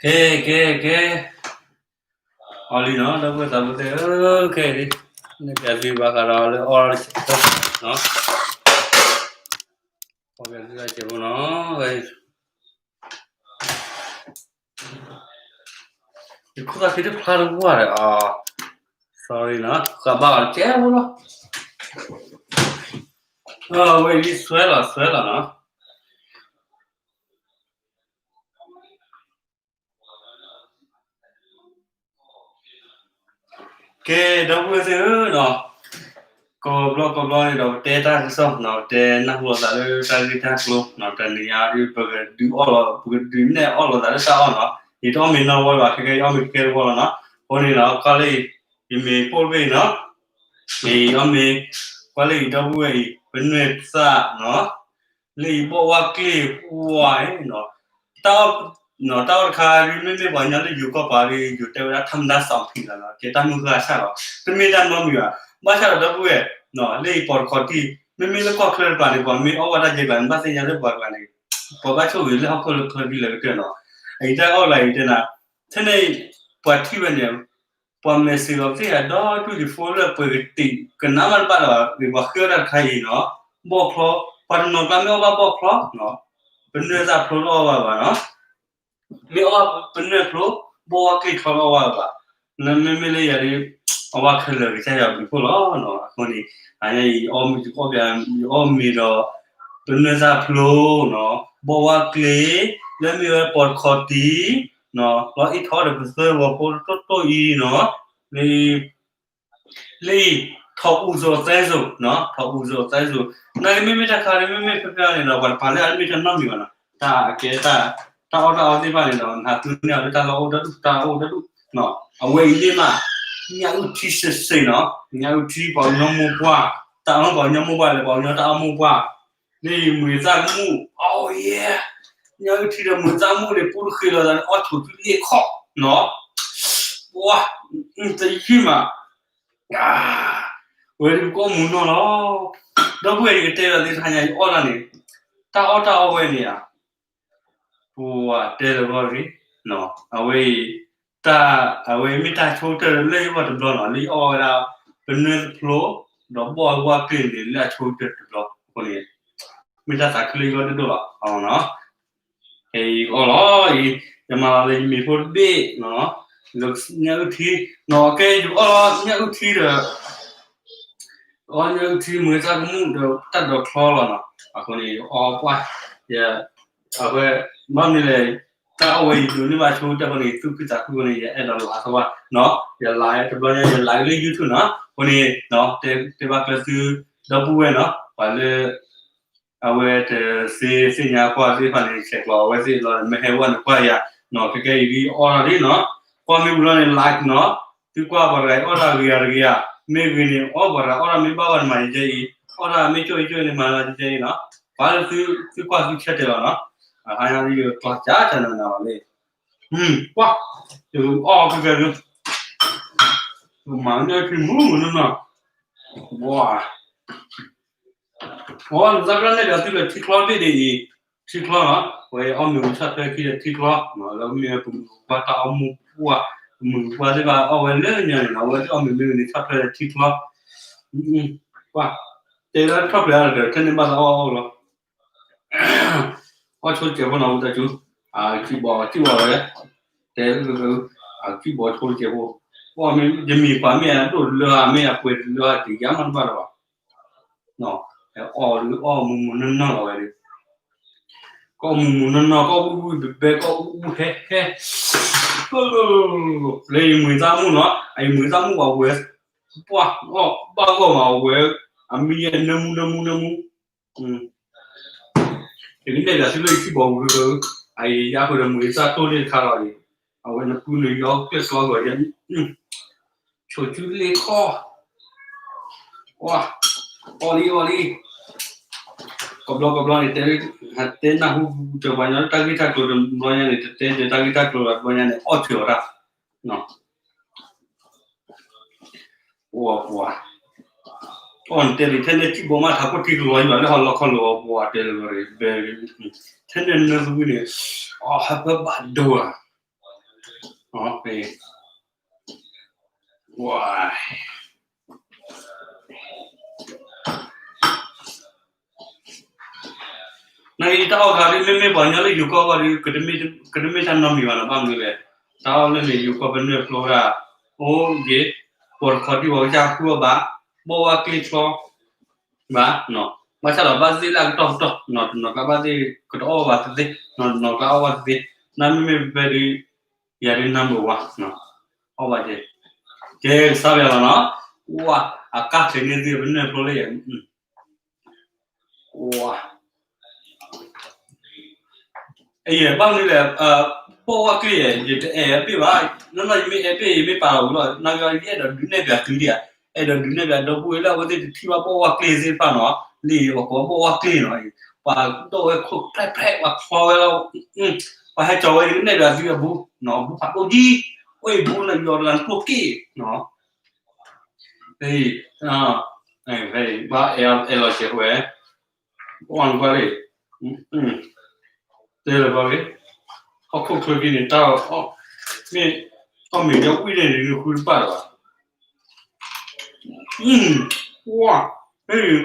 ကဲ ကဲ ကဲ, အီၤလံနီၤ ဒီပုၢ်ဝဲၢ်သးဘိသ့ၣ်ဧၢ, ခဲအံၤ နဲၣ်ပၠးသုဘၣ်ဃးဒီးလၢအီၣ်တစဲးဖိနီၤ, အီၣ်ပၠးသုတစဲးဖိနီၤ, ယခိၣ်သၣ်ခံတဖျါတဝၢ်ဒီး sorry နီၤ ဃးဘၣ်အီၤတစဲးဖိလီၤ, အဝဲအံၤဆွဲလီၤ ဆွဲလီၤနီၤ. ကဲ ဒီပုၢ်ဝဲၢ်သ့ၣ်ဧၢနီၤ, ကိးဘျီကိးဘျီန့ၣ်ဒီး ပတဲတၢ်ကစီၣ်နီၤ, ပတဲနၢ်ဟူလိာ်သးလၢတၢ်ဂ့ၢ်တၢ်ကျိၤနီၤ, တနံၤညါဒ် ပကဒုးအီၣ်လီၤ ပကဒုးနဲၣ်အီၣ်လိာ်သးလၢတၢ်အီၣ်နီၤ, ယတအီၣ်မ့ၤနီတဝီဘၣ် ခဲကဲယအီၣ်မ့ၤခဲကဲတဝီလီၤနီၤ, အဃိန့ၣ်ဒီး ကွၢ်လၢအံၤ ယမ့ၤပိၢ်တဘ့ၣ်နီၤ, မ့ၢ်အီၣ်မ့ၤ, ကွၢ်လၢအံၤဒီပုၢ်ဝဲၢ်အံၤ ပနွဲၢ်သၣ်နီၤ, လၢအံၤဘီၣ်ဝါကျ့ၢ်ဝါနီၤ, တၢ်အီၣ် တၢ်အီၣ်တခါဒ် မ့မ့ၢ်ပှၤကညီလၢယိၤကီၢ်ပၤဒ် ယိၤတဲဝဲဒၣ် ထၢမတၢ်စီၣ်ဖံးလီၤနီၤ, ကဲတၢ်မုၢ်ဃၢ်ဆၣ်လီၤ, တမ့ၢ်တၢ်နီတမံၤဘၣ်, ဘၣ်ဆၣ်ဒီးဒီပုၢ်ဝဲၢ် လၢအံၤပိာ်တခီတံၢ် မ့မ့ၢ်လၢကီၢ်ချၢတပၤန့ၣ် ပှၤမ့ၢ်အီၣ်ဝဲဒၣ်ယဲၢ်ကျါန့ၣ် ဘၣ်သ့ၣ်ညါလၢပှၤကျါန့ၣ် ပှၤဘၣ်ဆိၣ်ဂ့ၤလၢဟီၣ်ခိၣ်လၢချၢခံလၢာ်ကတၢၢ်နီၤ, အအံၤတၢ်အီၣ်ကျါအံၤတဲနၤ, ထဲန့ၣ် ပှၤထံၣ်ဝဲန့ၣ် ပှၤ message လီၤပသ့ၣ်ညါဒီးတူၢ်ယဖိလၢပှဲၤကတံာ်ကနါမးတဘၣ်ဒီး ပှၤဃ့အီၣ်တၢ်တခါအံၤနီၤ, ဘီၣ်ချီ, ပှၤတနီၤကျါမ့ၢ်အီၣ်ဘၣ်ဘီၣ်ချီနီၤ, ပနွဲၢ်သၣ်ဖျိတအီၣ်ဘၣ်ဘၣ်နီၤ, မ့ၢ်အီၣ်ပနွဲၢ်ဖျိ, ဘီၣ်ဝါကျ့ၢ်ချီတအီၣ်ဘၣ်ဘၣ်, မ့မ့ၢ်လၢယၤဒ် အီၣ်ဘၣ်ခဲလၢာ်ကစၢ်ယွၤဘျုးဖှိၣ်လီၤနီၤ, အဃိန့ၣ် အညါအံၤ ယအီၣ်မ့ၤ ယအီၣ်မ့ၤဒီး ပနွဲၢ်သၣ်ဖျိနီၤ, ဘီၣ်ဝါကျ့ၢ်, လၢမ့ၢ်ဝဲပိာ်တခီတံၢ်နီၤ, လီၤအ့ၣ်ထီၣ်ဒီးပသၢဂီၤဖိတတိၢ်အံၤနီၤ, လၢ လၢ ထီၣ်အူစိးသဲစိးနီၤ, ထီၣ်အူစိးသဲစိး, နာ်က့မ့မ့ၢ်တၢ်ခါန့ၣ် မ့မ့ၢ်ဖဲဖဲန့ၣ်ဒီး ပှၤတပာ်လၢအမ့ၢ်တၢ်နီတမံၤဘၣ်နီၤ, တၢ်အကဲတၢ် တၢ်အီၣ်တၢ်အီသ့ၣ်တဖၣ်န့ၣ်ဒီး နဟးသူန့ၢ်အီၤလၢတၢ်လီၢ်အိၣ်တၢ်ဒူၣ် တၢ်အိၣ်တၢ်ဒူၣ်နီၤ, အဝဲအံၤန့ၣ်မး ညၣ်အုၣ်ထံစ့ၢ်စ့ၢ်နီၤ, ညၣ်အုၣ်ထံ ပှၤကညီမိၢ်ပှၢ်, တၢ်အီၣ်ပှၤကညီမိၢ်ပှၢ်လၢ ပှၤကညီတၢ်အီၣ်မိၢ်ပှၢ်, လၢအံၤမုၢ်သၣ်ကမူၣ်, အိၣ်ယဲ, ညၣ်အုၣ်ထံဒီးမုၢ်သၣ်ကမူၣ်န့ၣ် ပူတဃ့လီၤသးန့ၣ် အီၣ်ဆိးဆူလ့ၣ်ခီၣ်နီၤ, ပှၤ တယုၢ်မး ဝဲဒၣ်ပကအီၣ်မူၤနီၢ်လီၤ, ဒီပုၢ်ဝဲၢ်ယကတဲလီၤသ့ၣ်တဖၣ်ညါ ယအီၣ်တၢ်န့ၣ်, တၢ်အီၣ်တၢ်အီဝဲန့ၣ်ဧါ, ပှၤတဲလၢၤဂီၢ်ရ့ၣ်, အဝဲအံၤ, တၢ် အဝဲမ့ၢ်တၢ်ဆိကတၢၢ်လၢယဂီၢ်တဘျီနီၤ, လၢယအီၣ်ဝဲဒၣ် ပနွဲၢ်သၣ်ဖျိ ဒီးဘီၣ်ဝါကျ့ၢ်န့ၣ် လၢအဆိကတၢၢ်တဘျီအဃိန့ၣ်, မ့ၢ်တၢ်သးခုလၢယဂီၢ်ဒိၣ်ဒိၣ်လီၤနီၤ. ကဲ ယကအီၣ်လီၤအံၤ, ယမၤလီၤလၢယမ့ၤဖိတဘ့ၣ်နီၤ, လၢညၣ်အုၣ်ထံနီၤ, ကဲယကအီၣ်လီၤညၣ်အုၣ်ထံဒီး, အီၣ်ညၣ်အုၣ်ထံ မုၢ်သၣ်ကမူၣ်ဒီးတၢ်ဒိးချီလီၤနီၤ, အဃိန့ၣ် ယအီၣ်ပှၢ်, ယ, အဝဲ, ဘၣ်မနုၤလဲၣ်, တၢ်အီၣ်ဝဲယဒိးန့ၢ်ဘၣ်ဆိကတၢၢ်အဃိန့ၣ် သူၣ်ခုသးခုအဃိန့ၣ် ယအဲၣ်ဒိးလၢအသဝၢ်နီၤ, ယလၢတဘျီညါ ယလၢလၢ YouTube နီၤ, အဃိန့ၣ်, တဲဘၣ်ကျဲသု ဒီပုၢ်ဝဲၢ်နီၤ, ပှၤလၢ အဝဲတသ့သ့ၣ်ညါကွၢ်သ့ၣ်တဖၣ်န့ၣ် ဆဲးကျိးအဝဲသ့ၣ်လီၤ, မ့ၢ်ဟဲဝဲန့ၣ်ကွၢ်ယၤနီၤ, ခဲကဲအံၤဒ်အီၣ်ထီၣ်လံနီၤ, ကွၢ်မ့ၢ်ဝံၤလီၤန့ၣ် like နီၤ, သုကွၢ်ပှၤတဂၤအံၤအီၣ်တၢ်ဂ့ၤဂၤတဂ့ၤဧါ, မ့ၢ်ဂ့ၤန့ၣ် အီၣ်ပှၤတဂၤအီၣ်တၢ်မ့ၢ်ဘၣ်ဝဲန့ၣ်မၤယကဲအံၤ, အီၣ်တၢ်မ့ၢ်ကၠိအံၤကၠိန့ၣ်မၤလီၤယကဲအံၤနီၤ, ပှၤလၢသုကွၢ်သုဆၢတဲာ်လီၤနီၤ, အဟါညါယကျီၢ်ကၢ်တနၤနၤလီၤလံ, ကွၢ်, အီၣ်ကဲကဲဒုး, မၤန့ၢ်ထံမုၢ်မုၢ်နီၢ်နီၢ်, ဝါ အီၣ်နသးကလၢ်နဲၣ်ဒီးသုလၢထံချီတဘ့ၣ်ဒ်အံၤ, ထံချီနီၤ, ဝဲအီၣ်မ့ၤဝံၤဆီၣ်ထွဲခံဒီးထံချီ, လၢမ့ၢ်ပမုၢ်ပှၢ်တၢ်အီၣ်မိၢ်ပှၢ်, ပမုၢ်ပှၢ်သ့ၣ်တဖၣ်အီၣ်ဝဲလၢညါန့ၣ်နီၤ, အဝဲသ့ၣ်အီၣ်မ့ၤမ့ၢ်ဝံၤန့ၣ်ဆီၣ်ထွဲဒီးထံချီ, ပှၢ်, တဲလၢထီၣ်ဖျဲးအါဒီး ထဲန့ၣ်ဘၣ်သးအီၣ်အီၣ်လီၤ အီၣ်ဆိကဲးဖိနီၤ ဝံသးစူၤ, အကံၣ်ဘီ ကံၣ်ဘီဝဲ, တဲလၢ အကံၣ်ဘီဆိကဲးဖိ, ယမ့ၢ်ပှၤမ့ၢ်အဒိၣ်တလၢဧါ မ့ၢ်အပှဲၤတလၢဧါ တယါမးတဘၣ်လၢၤဘၣ်, အီၣ်ဒုးအီၣ်မူမူနီၢ်နီၢ်လီၤဝဲဒုး, ကီၢ်မူမူနီၢ်နီၢ် ကီၢ်အူအူဘဲဘဲ ကီၢ်အူအူဟဲဟဲ, လၢယမုၢ်သၣ်မူၣ်နီၤ အယမုၢ်သၣ်မူၣ်ပှၤဝဲ, ပှၢ်အီၣ်ဘၣ်ဂီၢ်မးဝဲ, အမံယဲနၢမူနၢမူနၢမူ ယကနဲၣ်ပၠးသုလၢယထံၣ်ဘီဝဲ, အယယါဃုာ်ဒီးမုၢ်အသၣ်တိၢ်လ့ၣ်တခါလီၤအံၤ, အဝဲနပုၢ်နယီၢ်ကျဲၣ်ကျီဂီၤယဲ, ဆိးကၠူလ့ၣ်ခီၣ်, အီၣ်လံအီၣ်လံ, ကဘျီကဘျီန့ၣ် တဲနၢ်ဟူတပှၤညီတၢ်ဂ့ၢ်တၢ်ကျိၤတဘျီညါန့ၣ် တတဲတၢ်ဂ့ၢ်တၢ်ကျိၤတဘျီညါန့ၣ် အီၣ်စၢၤအီၤတၢ် ပှၤပှၤ, အီၣ်နတဲလံ ထဲန့ၣ်ထံၣ်ဘီမးထးခိၣ်ထံကလီၤယွၤလၢဟီၣ်လီၢ်ခီၣ်လီၤ ပှၤတဲလၢ ထဲန့ၣ်နၢသုဝံၤန့ၣ်, အီၣ်ဟဲပၢဘၣ်ဒိဧါ, အီၤ ဝါ နတၢ်အီၣ်ခါဒ် မ့မ့ၢ်ပှၤကညီလၢယိၤကီၢ်ဂီၢ်ဒီး ကတမ့ၢ်တၢ်နီတမံၤဘၣ်နီၤ, ဘၣ်မနုၤလဲၣ်, တၢ်အီၣ်လၢန့ၣ် ယိၤကီၢ်ပနၢၢ်ဖျိဒၣ်, အိၣ်က့ၤ, ပိာ်တခီဒံးပှၤကစၢ်ဃုအီၣ်ဘၣ်, ဘီၣ်ဝါကျ့ချီ, ဘၣ်, ဘၣ်ဆၣ်ဒီးဘၣ်သ့ၣ်လၢအကတီၢ်ကတီၢ်, တနီၤကျါဘၣ်သ့ၣ်ကတအီၣ်ဘၣ်သ့သ့, တနီၤကျါအီၣ်ဘၣ်သ့သ့, နမ့မ့ၢ်ဖဲဒုး, ယၤဒုး number one, အီၣ်ဘၣ်က့ၤ, ကဲကစၢ်ယွၤလီၤနီၤ, ဝါ, အကါချ့န့ၢ်သုပနၢၢ်ဖျိလၢယဲ ယဘၣ်မနုၤလဲၣ်, ဘီၣ်ဝါကျ့ယဲ ယတအဲၣ်အဘ့ၣ်ဘၣ်, နီၢ်နီၢ်ယမ့ၢ်အဲၣ်ဘ့ၣ် ယမ့ၢ်ပာ်လီၤဝံၤလီၤ, နဂီၢ်ယအဲၣ်ဒိးဒုးနဲၣ်ပၠးသုဒံးဧါ, အဲၣ်ဒိးဒုးနဲၣ်ပၠးဒီပုၢ်ဝဲၢ်လၢအဝဲသ့ၣ်တထံၣ်ဘၣ်ဘီၣ်ဝါကျ့သ့ၣ်တဖၣ်နီၤ, လံပှၤကိးဘီၣ်ဝါကျ့နီၤ, ပှၤဒိၣ်ဝဲခိၣ်ဖျဲးဖျဲး ပှၤချီဝဲလီၤ, ပှၤဟဲကၠီၤဝဲ ယကနဲၣ်ပၠးသုအဘူ, အဘူဖးဒိၣ်ကံ, အိၣ်အံၤဘူနယီၤတဂၤနကျိၣ်က့ၣ်, ဖဲအံၤ, ဖဲအံၤ ဘၣ်အဲၣ်လီၤစဲးဝဲ, အီၣ်နကွၢ်လံ, တဲလၢၤဘၣ်ဂ့ၤ, ဟီၣ်ခိၣ်ချၢက့ၤန့ၣ် တၢ်အီၣ်, မ့ၢ်, အီၣ်မ့ၤဒီးဝံၣ်န့ၣ် နဃုတဘၣ်လၢၤဘၣ်, ဝါ, ဖဲအံၤ,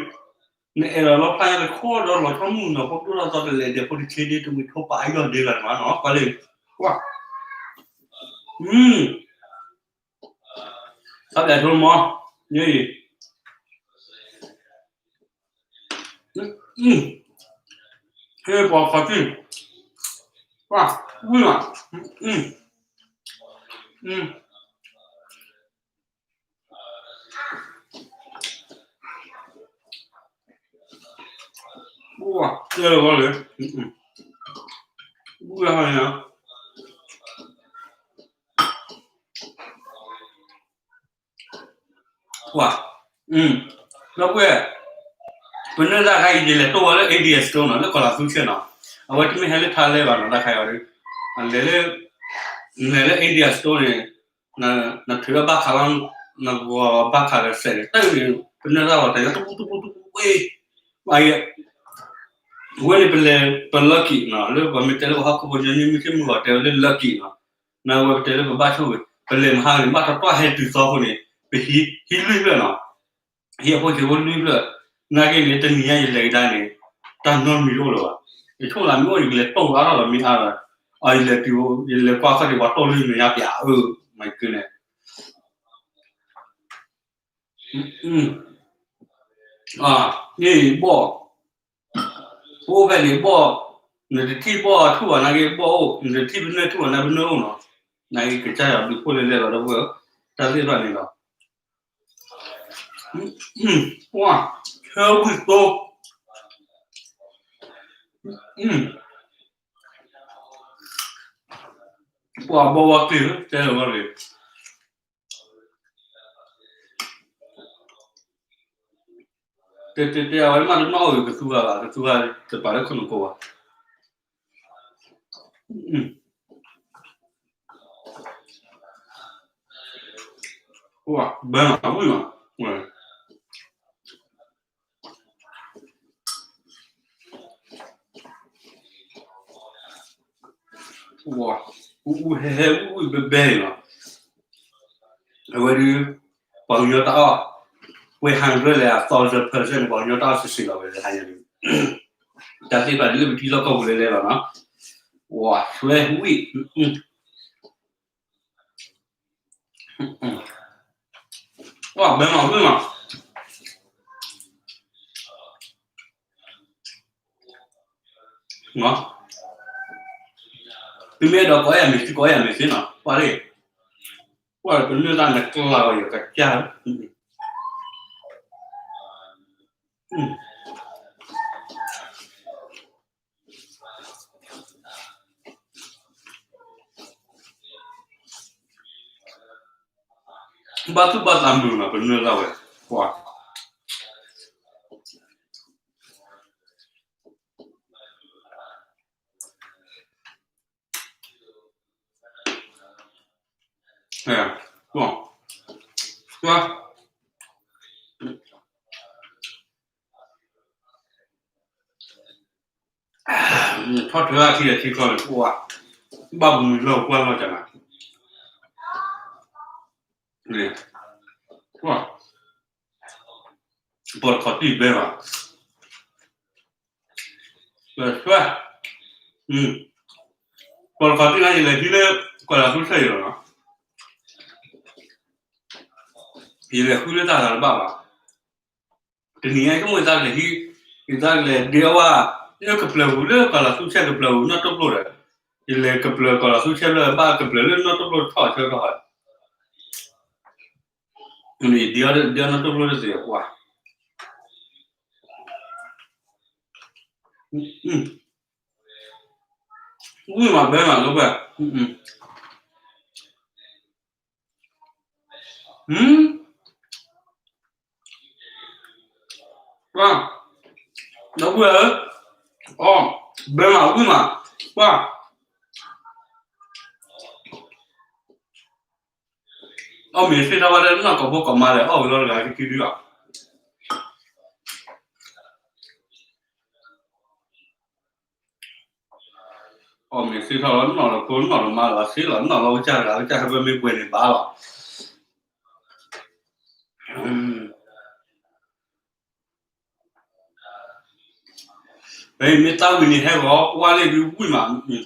နအဲၣ်လီၤလီၤဖျါညါတခီဒီးလီၤဆီမုၢ်နီၤ ဖိဒိၣ်ထီၣ်သီတလဲၤဒဲးဖိတဆ့ဒ့တဝံၤထိပာ်အယီၢ်ဒ့ဂၤန့ၣ်မးနီၤ ကွၢ်လံ, ဝါ, အီၣ်ဘျဲးထိမီၤ, န့ၣ်အံၤ, ဟ့ၣ်ပှၤခီၣ်ထံၣ်, ဝါ, ဝံၣ်မး, ဝါ, တဲလၢၤဘၣ်လံ, ဝံၣ်ဟါန့ၣ်, ပှၤ, ဒီပုၢ်ဝဲၢ်, ပနၢ်တၢ်ခါအံၤ ယလဲၤတိၢ်ဝဲလၢ India Store နီၤ လၢကီၢ်လၤသူဆဲးနီၤ, အဝဲတမ့ၢ်ဟဲလၢထါလဲဘၣ်နီၤ တၢ်ခါအံၤဒီး, လဲၤလၢ, လဲၤလၢ India Store န့ၣ်, နထုးလၢဘၣ်ခးလီၤ, နဂီၤဘၣ်ခးဒီးစဲးန့ၣ် တၢ်န့ၣ်, ပနၢ်တၢ်ဝဲတၢ်ယီၤတပူတပူတပူဝဲ, အဝဲန့ၣ်ပလဲၤပ lucky နီၤ လၢပှၤမ့ၢ်တဲလၢပှၤဟီၣ်ခိၣ်ဖိညီနုၢ်မ့ၢ်က့ၤမုၢ်ဂီၤတဲဝဲလၢ lucky နီၤ, နဝဲပတဲလၢပဘၣ်ဆိၣ်ဂ့ၤ ပလဲၤမဟါန့ၣ် ဘၣ်တတီၢ်ဟဲတုၤသီအဃိန့ၣ် ပဟံး, ဟံးလွံၢ်ဖျၢၣ်နီၤ, ဟံးအဖိဆံးဖိလွံၢ်ဖျၢၣ်, နာ်က့န့ၣ် တနံၤညါယလဲၤကဒါန့ၣ်, တၢ်နီတမံၤတအိၣ်လၢၤဘၣ်, ယဆိကမိၣ်လၢမ့ၢ်အိၣ်ယကလဲၤတိၢ်အါထီၣ်လီၤမ့ၢ်အါဒီး, အယလဲၤတုၤ, ယလဲၤကွၢ်ခီၣ်ထံးပှၤတိၢ်လၢမဲာ်ညါပၠးအၢ, မၤက့ၤန့ၣ် န့ၣ်ဘီၣ်, ပအိၣ်ဖဲန့ၣ်ဘီၣ်, နတထံၣ်ဘီၣ်ထူၣ်ဘၣ်နာ်က့ဘီၣ်အိၣ်, နတထံၣ်ပနၢ်ထူၣ်ဘၣ်နာ်ပနၢ်အိၣ်နီၤ, နာ်က့ကစၢ်ယွၤဘျုးဖှိၣ်လၢလဲၣ်လီၤဒီပုၢ်ဝဲၢ်, တၢ်သ့ၣ်တဖၣ်န့ၣ်လီၤ, ဝါ, ဆၢဝံၣ်သိ, ပှၤဘီဝါကျ့ၢ် တဲလီၤဝဲလံ တဲတဲတဲ အဝဲမ့ၢ်တနီၣ်အိၣ်ကသူဂၤဘၣ် ကသူဂၤတပာ်လၢခိၣ်နူာ်ကိးဘၣ် ဘၣ်မၤဝံၣ်မး အူအူဟဲဟဲအူအူဘဲဘဲန့ၣ်လီၤ. အဝဲဒုး ပှၤကညီတၢ်အီၣ် ဝဲ hundred လဲၣ် thousand percent န့ၣ် ပှၤကညီတၢ်အီၣ်စံးစံးလီၤဝဲလၢဟါညါဒုး တၢ်သ့ၣ်တဖၣ်ဒ်လၢပထံလီၢ်ကီၢ်ပူၤလဲၤလဲၤလီၤနီၤ. ဝါ ဆွဲဝံၣ် ဝါ ဘဲမၤဝံၣ်မး သုမ့ၢ်အဲၣ်ဒိးကိးယၤမ့ၢ်သုကိးယၤမ့ၢ်သ့နီၤ ပှၤလၢ ပှၤလၢပနၢ်တၢ်န့ၣ်ကျါဝဲယကစၢ် ဘၣ်သူၣ်ဘၣ်သးမုာ်နီၤ ပနၢ်တၢ်ဝဲ ပှၤ အဲ ပှၤ ပှၤ ထီၣ်ထွဲအထံအထံကျီန့ၣ် ပှၤ ဘၣ်မုာ်လီၤပှၤလီၤကနၤ ပီၣ်တခီတံၢ်ဘဲဘၣ်, ပ, ပီၣ်တခီတံၢ်န့ၣ် ယလဲၤဟံးလၢ ကီၢ်လၤသူဆဲးယံၤလီၤနီၤ, ယလဲၤဃုလၢတၢ်သးတဘၣ်ဘၣ်. တနံၤညါယကမိၣ်ယသးကလဲၤဟံး, ယသးကလဲၤဒ့အဝဲ, လၢကပျၢၤပူၤ လၢကီၢ်လၤသူဆဲးကပျၢၤပူၤနီၢ်တိၢ်ပျိၢ်ဒီး, ယလဲၤကပျၢၤကီၢ်လၤသူဆဲးလၢဘၣ်ကပျၢၤလၢနီၢ်တိၢ်ပျိၢ်ထီၣ်ဆၢကီၢ် ဒ်အီၤဒ်အီၤနီၢ်တိၢ်ပျိၢ်တသ့ကွၢ်, ဝံၣ်မးဘဲမးလၢပှဲၤ, ဒီပုၢ်ဝဲၢ်ဧၢ, အီၣ်ဘဲမးဝံၣ်မး, ပှၢ် အီၣ်မ့ၤသ့ၣ်ထီၣ်ဝဲဒၣ်နီၢ်ကီၢ်ဖိကီၢ်မါဒီး အီၣ်ဝဲလီၤတဂၤကသံဒုလီၤ. အီၣ်မ့ၤသ့ၣ်ထီၣ်လီၤနီၢ်လီၤဖိနီၢ်လီၤမါလီၤသ့လီၤ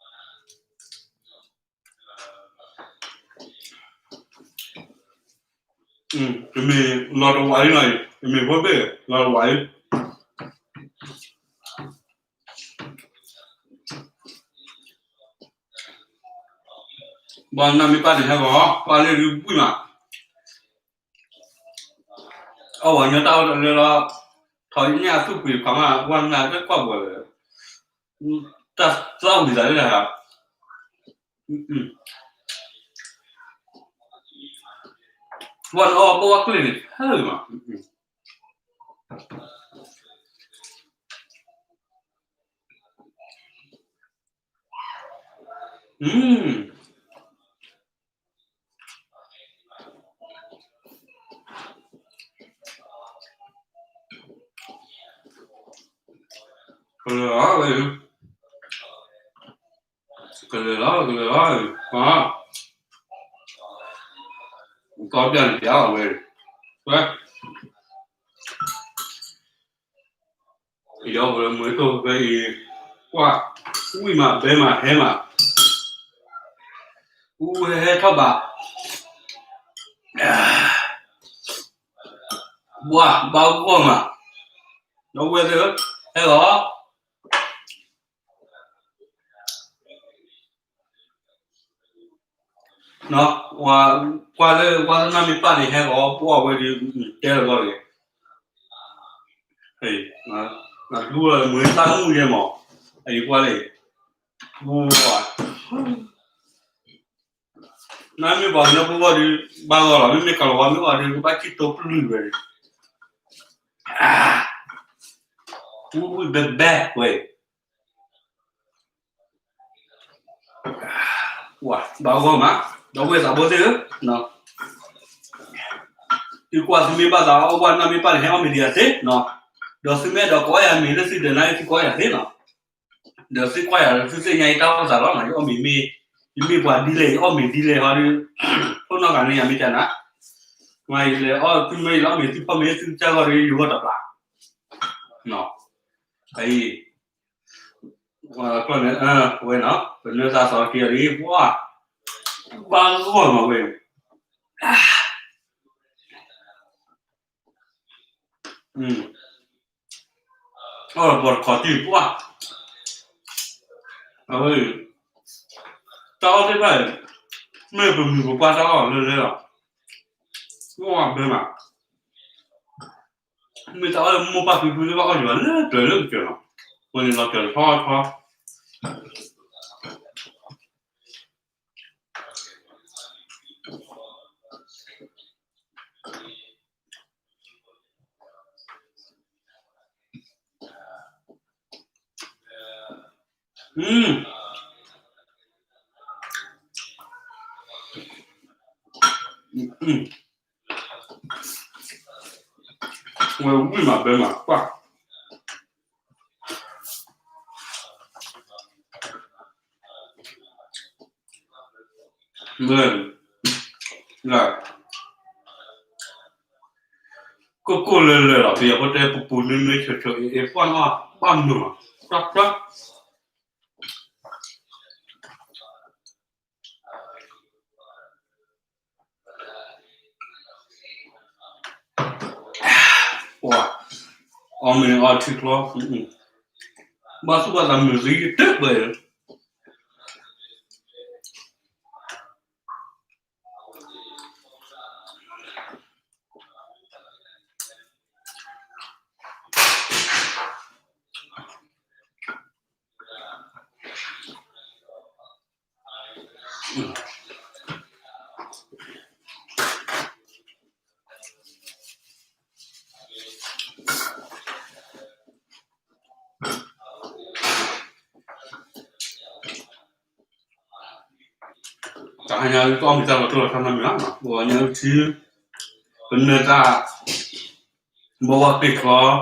နီၢ်လီၤကစၢ်တဂၤကစၢ်ဟဲဘၢမ့ၢ်ပှဲၤန့ၣ်ဘၣ်လီၤ. ဖဲအံၤမ့ၢ်တၢ်ဝံၤန့ၣ်ဟဲဂီၤ ပှၢ်လ့ၣ်ဒုဝံၣ်မး, တမ့ၢ်လီၤတဝးအံၤနီၤ, တမ့ၢ်ဖိဘ့ၣ်လီၤတဝးအံၤ, ဘၣ်နၢ်မ့ၢ်ပၢ်န့ၣ်ဟဲဂီၤ ပှၢ်လ့ၣ်ဒုဝံၣ်မး, အီၣ်ဝဲညီတၢ်အီၣ်တလၢလီၤ, ထီၣ်ညၣ်သူၣ်ကွံာ်ခီမး ပှၢ်နၢ်တကွၢ်ပှဲၤလၢ, တၢ်သီၣ်ဝံၤသးလၢတၢ် ပှၢ်နအီၣ်ဘၣ်ဝဲကျ့ၣ်န့ၣ် ဟဲမး, ကလဲၤလီၤ, ကလဲၤလီၤ, ကလဲၤလီၤ, ကီၢ်ပျၢ်န့ၣ်ပျၢ်အီၤဝဲ, ဝဲ ယီၤပလၢမွဲတိၢ်ဖဲအံၤ, ကွၢ်, ဝံၣ်မးဘဲမးဟဲမး, အူဟဲဟဲထီၣ်ဘး, ဘှၢ်ဘၣ်ဂီၢ်မး, ဒီပုၢ်ဝဲၢ်သ့ၣ်ဧၢ, ဟဲလီၤ ကွၢ်လၢ ကွၢ်လၢနၢ်မ့ၢ်ပၢ်န့ၣ် ဟဲလီၤပှၢ်ဝဲဒၣ် တဲလီၤဂီၢ်န့ၣ်, နဒူလီၤမ့ၢ်သၣ်မုၣ်ယဲမး, အအံၤကွၢ်လၢ, နမ့ၢ်ပှၤကညီဖိဂီၢ်ဒီး ဘၣ်ဂီၢ်လီၤ, မ့မ့ၢ်ကလီၤဝါမ့ၢ်အီၤဒီး ကဘၣ်စံၣ်တိပျုၢ်ဝဲ, ဝံၣ်ဝံၣ်ဘဲဘဲဝဲ ဘၣ်ဂီၢ်မး, ဒီပုၢ်ဝဲၢ်သးဘိသ့ၣ်ဧၢ, သုကွၢ်သုမ့ၢ်ဘၣ်သးအီၣ်ဘၣ်နၢ်မ့ၢ်ပၢ်န့ၣ် ဟဲအီၣ်မ့ၤဒံးယၤသ့နီၤ, ဒီးသုမ့ၢ်အဲၣ်ဒိးကအီၣ်ယၤမ့ၤလၢသုဒၢးနါအံၤ သုကအီၣ်ယၤသ့နီၤ, ဒီးသုကွၢ်ယၤ သုသ့ၣ်ညါယတၢ်အိၣ်သးလီၤနီၤ, ယအီၣ်မ့ၤမ့ၢ်, ယမ့ၢ်ပှၤဒ်လဲၣ် ယအီၣ်မ့ၤဒ်လဲၣ်ဟီဒီး, ခိၣ်နီၢ်ဂၤန့ၣ်ယၤမ့ၢ်တၢ်နၤ, မ့ၢ်ယလဲၤအီၣ်သုမ့ၢ်ယလဲၤအီၣ်မ့ၤသုဖီမ့ၤ သုကစၢ်ဂီၢ်ဒီး ယဂီၢ်တပျၢ်, အံၤ ဝဲနီၤ, ပနၢ်သးသီက့ၤအီၤဒ် ပှၢ်, ဘၣ်ဂီၢ်မးဝဲ, အီၣ်ပီၤတခီတံၢ်ပှၢ်, အဝဲ, တၢ်အီၣ်သ့ၣ်တဖၣ်, မ့ၢ်ပမုၢ်ပပှၢ်တၢ်အီၣ်လၢလဲလီၤ, အီၣ်ဘဲမး မ့ၢ်တၢ်အီၣ်လၢမိၢ်ပၢ်ဖံဖုသ့ၣ်တဖၣ်အီၣ်ယံၤဘၣ်လၢပျၢၤလၢကစၢၤလီၤ, အဃိန့ၣ်လီၤစၢၤထီထီ, ဝဲဝံၣ်မးဘဲမးပှၢ်, မ့ၢ် ကိၢ်ကိၢ်လၢလၢလီၤ ပယီၤဖိတဲပူၤပူၤနွံနွံဆိးဆိးအ့အ့ ပှၢ်နီၣ်ဘၣ်မုာ်လီၤ တၢ်တၢ် ပှၤ အီၣ်မ့ၤအီထံချီ ဘၣ်သူၣ်ဘၣ်သးမုာ်သံတဘၣ် တဟါညါ တအီၣ်မ့ၤတၢ်လီၤတိၢ်လီၤ တၢ်မၤမုာ်လီၤ ပှၤညါထံ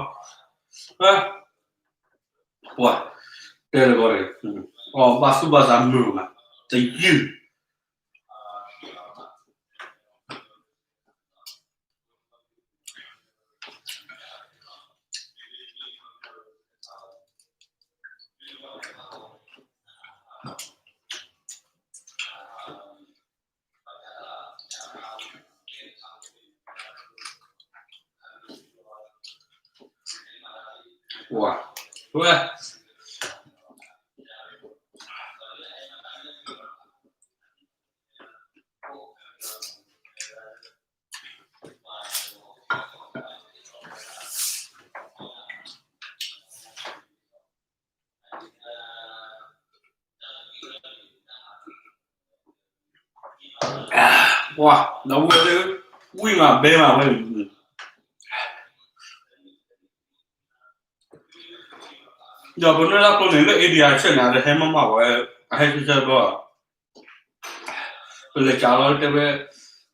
ပနၢၤတၢ် ဘီဝါပ့ၤချီ ပှၤ တဲလၢဂီၢ် အီၣ်ဘၣ်သူၣ်ဘၣ်သးမုာ်မး တယုၢ် ဝဲ ပှၤ ဒီပုၢ်ဝဲၢ်သ့ၣ် ဝံၣ်မးဘဲမးဝဲ ဒီးပနၢ်လၢကျိန့ၣ် လၢ India ဆဲးန့ၣ် အတဟဲမးမးဝဲ အဟဲဆၢဆၢဘျီ ပလဲၤကးလီၤတဲဝဲ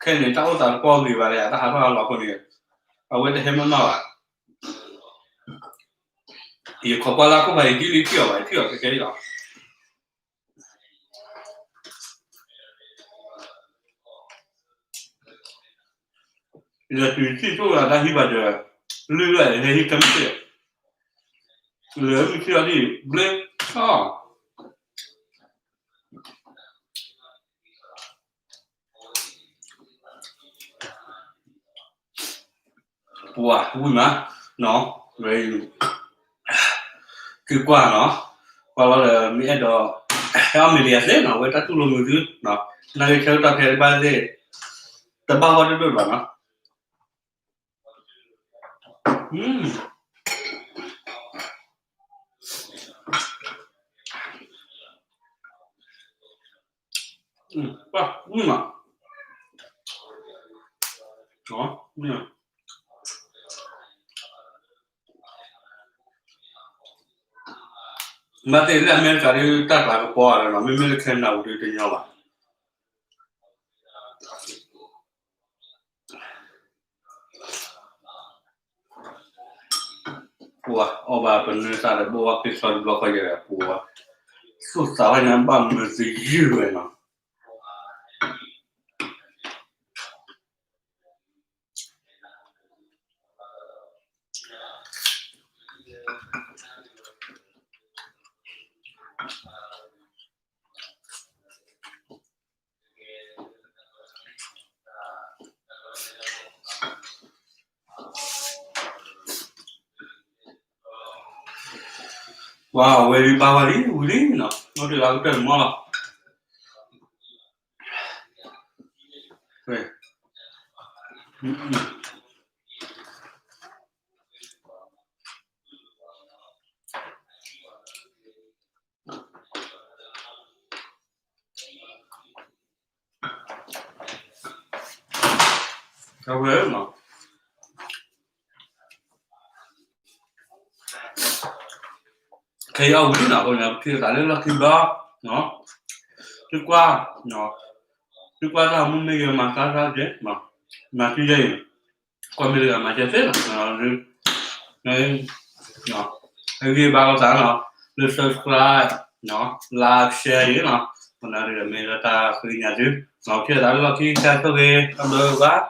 ခဲန့ၣ် တၢ်အိၣ်သးတပီၢ်ဂ့ၤဘၣ်လၢ တၢ်ဟးထီၣ်ဟးလီၤအဃိန့ၣ် အဝဲတဟဲမးမးဘၣ် ယခိးကွၢ်လၢခိၣ်ဖးယံာ်ဒ်လံထံၣ်အီၤဘၣ် ယထံၣ်အီၤခဲခဲအံၤလီၤ ဒီးတုၤထံၣ်ဆိၣ်ဂၤတၢ်ဟံးဘၣ်ဒီး လုၢ်လၢဟဲဟံးကမ့ၢ်စ့ၢ် လၢမ့ၢ်ထံၣ်အီၤဒ် ဘျ့ အီ ပှၤဝံၣ်မး နီၤ ဝဲ က့ၤကွၢ်နီၤ ကွၢ်လီၤဒီးမ့ၢ်အဲၣ်ဒိး ဟဲအီၣ်မ့ၤလံယၤသ့နီၤ ဝဲတၢ်တူၢ်လိာ်မုာ်သု နာ်က့ဆၢကတီၢ်ခဲအံၤဘၣ်သ့ၣ် တဘၣ်ဂီၢ်ဒိၣ်ဒိၣ်ဘၣ်နီၤ ပှၤဝံၣ်မး မ့ၢ်သ့ၣ်လၢအမဲရကၤဒ်တၢ်ကျးကပီၤလီၤနီၤ မ့မ့ၢ်လၢ Canada ပူၤဒ်တညီဘၣ် ပှၤအီၣ်ဘၣ်ပနၢၤသးဒီးဘိဝဲပ့ၤချီတဘျီဃီယဲၢ်ပှၤ သူၣ်သးဝဲန့ၣ်ဘၣ်မုာ်သယုၢ်ဝဲနီၤ ပှၤဝဲဒၣ်ဘၣ်ဝဲလံ ဝံၤလံနီၤ နီၢ်တဂၤကတၢၢ်မီၢ်လီၤ အဝဲနီၤ ခဲအံၤအဝံၤနီၤ အဃိန့ၣ် ပထံၣ်သးလၢလီၢ်ခံဘျီ သုကွၢ် သုကွၢ်တၢ်မူမ့ၢ်ဂ့ၤ မၤတၢ်တၢ်ကဲ မၤတံၢ်ယဲအံၤ ကွၢ်မ့ၢ်တဂၤမၤကဲသ့လီၤ ဟဲဂံၢ်ဘါလိာ်သးနီၤ လၢ subscribe နီၤ like share အံၤနီၤ ပနၢ်ဒုးမ့ၢ်လၢတၢ်ဃ့ညါသု သးလၢလီၢ်ခံကတၢၢ်ဆိၣ်ဂ့ၤ အဘျုးဘၣ်